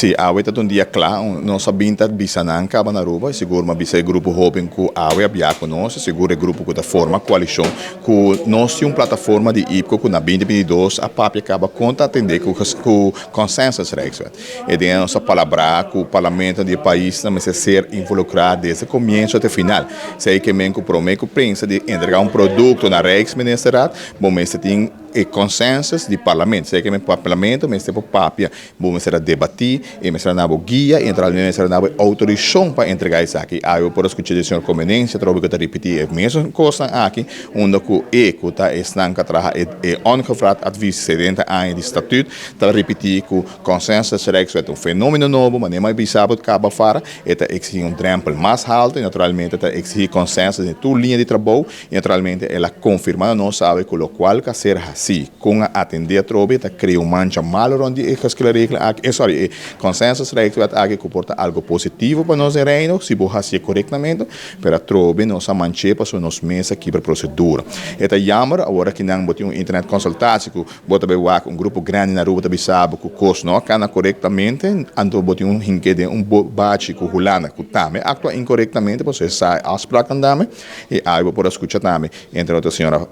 Si, awe ta un dia cla, nos a bin ta bisa nan caba na Aruba, y sigur m'a bisa e grupo hoben cu awe a bia cu nos, sigur e grupo cu ta forma coalicion, cu nos tin un plataforma di IPKO cu na 2022 a papia caba con ta atende cu consensus Rijkswet. E den nos a palabra cu parlamento di e paisnan mester ser involucra desde comienzo te final. Esey ke men cu prome cu pensa di entrega un producto na Rijksministerraad, bo mester tin e consensus di parlamento. Esey ke men parlamento mester por papia. Bo mester a debatí, e mester a na bo guia i naturalmente mester a na bo e outorishon pa entregá esaki. Awe bo por a skucha di señor Comenencia atrobe ku ta ripití e mesun kosnan aki, unda ku e ku ta esnan ku a traha e e ongevraagd advies 70 aña di statuut ta ripití ku consensus Rijkswet ta un fenomeno nobo, manera mi a bisa bo kaba afara, e ta eksigí un drèmpel mas haltu i naturalmente ta eksigí consensus den tur liña di trabou. I naturalmente el a konfirmá na nos awe ku lokual ku a ser hasí kon a atendé atrobe ta krea un mancha malu rònt di e geschillenregeling aki, eh sorry, e consensusregelwet aki ku por ta algu positivo pa nos den Reino si bo hasié korektamente, pero atrobe nos a manch'é pasobra nos mes a kibra prosedura. E ta jammer awor aki nan bo tin un internet konsultatie ku Bo ta bai wak un grupo grandi na Aruba ta bisa bo ku kos no a kana korektamente, anto bo tin un hinke den un bachi ku Hulanda ku tambe aktua inkorektamente pasobra e sa e afspraknan tambe i ai bo por a skucha tambe entre otro señora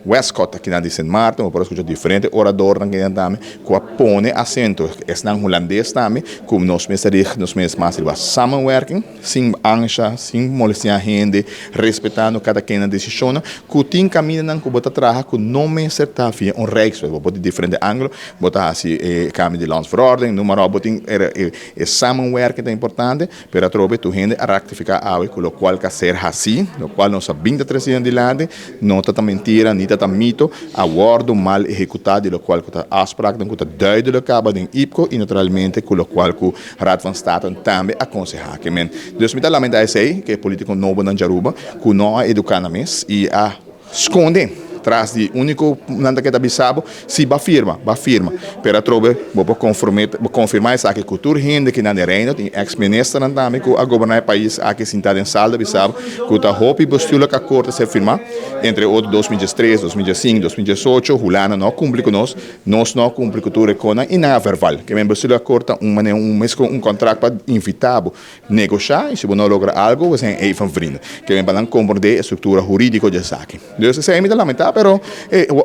Westcott akinan di Sint Maarten, bo por a skucha diferente oradornan kinan tambe ku a pone asento esnan hulandes tambe ku nos mester richt nos mes mas riba samenwerking. Sin ansha, sin molestia hende, respetando kada ken nan desishonnan, ku tin kamindanan ku bo ta traha ku no mester ta via un rijkswet. Bo por di diferente ángulo, bo ta hasi e kambio di landsverordening, noem maar op, bo tin e samenwerking ta importante, pero atrobe tur hende a raktifiká awe ku lokual ka ser hasí, lokual nos a bin ta trese nan dilanti, no ta ta mentira ni ta ta mito, a wòrdu mal ehekutá di lokual ku ta afspraaknan ku ta duidelijk kaba den IPKO i naturalmente ku lokual ku Raad van State tambe a konsehá ke men. Dus mi ta lamentá esei, ke e polítiko nobonan djaruba ku no a eduká nan mes i a skonde tras di úniko nan ta ke ta bisa bo, si bo a firma, bo a firma. Pero atrobe bo por konformé, bo konfirmá esaki ku tur hende ki nan den Reino, tin eks ministernan tambe ku a goberná e pais aki sintá den sal ta bisa bo ku ta hopi bestuurlijk akkoord ta ser firmá, entre otro 2013, 2015, 2018, Hulanda no a kumpli ku nos. Nos no a kumpli ku tur e konan i nan a verval. Ke men bestuur akkoord ta un manera un mes ku un kontrakt pa invitá bo negoshá i si bo no logra algu bo zijn even vrienden. Ke men pa nan komprondé e struktura hurídiko di esaki. Dus esei mi ta lamentá pero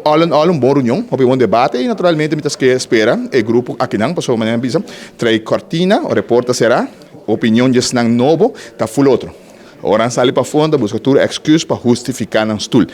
all in all un bon reunion, hopi bon debate i naturalmente mi ta spera e grupo akinan pasobra manera mi bisa trae kortina ora e porta será opinion di esnan nobo ta ful otro. Ora nan sali pafó nan ta buska tur èksküs pa hustifiká nan stul.